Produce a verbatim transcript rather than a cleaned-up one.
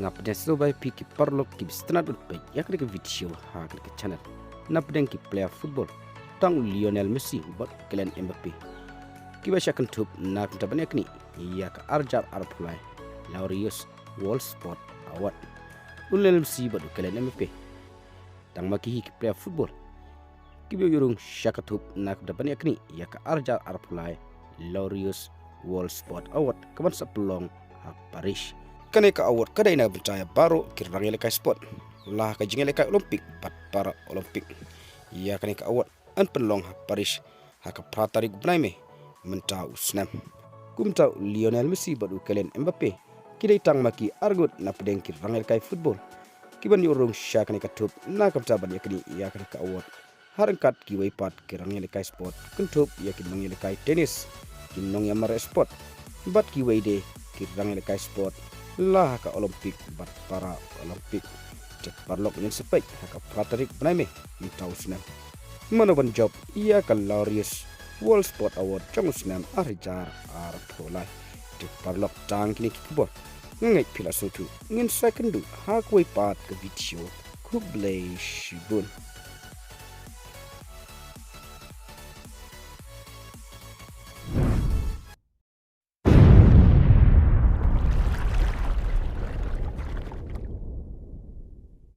Nga pdiang sngewbha ïa phi ki paralok kiba sngewtynnad ban peit ïa kane ka video ha kane ka channel. Napdeng ki player football, tang u Lionel Messi bad u Kylian Mbappe, kiba shah kynthup na ka bynta ban ïaknieh ïa ka ar hajar arphew lai Laureus World Sport Award. U Lionel Messi bad u Kylian Mbappe tang ma ki hi ki player football kiba ïoh rung shah kynthup na ka bynta ban ïaknieh ïa ka ar hajar arphew lai Laureus World Sport Award kaban sa pynlong ha Paris. Kane ka award ka dei na ka bynta ïa baroh ki rangïalehkai sport, la ka jingïalehkai Olympic bad Para Olympic. Ïa kane ka award yn pynlong ha Paris ha ka phra tarik u bnai May mynta u snem. Kumta u Lionel Messi bad u Kylian Mbappe ki dei tang ma ki arngut napdeng ki rangïalehkai football kiban ïoh rung shah kane ka thup na ka bynta ban ïaknieh ïa kane ka award ha ryngkat kiwei pat ki rangïalehkai sport kynthup ïa ki nongïalehkai tennis, ki nongïamareh sport bad kiwei de ki rangïalehkai sport la ha ka Olympic bad Para Olympic. Te paralok, ngin sa peit ha ka phra tarik bnai May mynta u snem mano ban jop ïa ka Laureus World Sport Award jong u snem ar hajar arphew lai. Te paralok, tang kine ki khubor. Nga ngeit phi la sngewthuh. Ngin sa ïakynduh ha kawei pat ka video. Khublei shibun.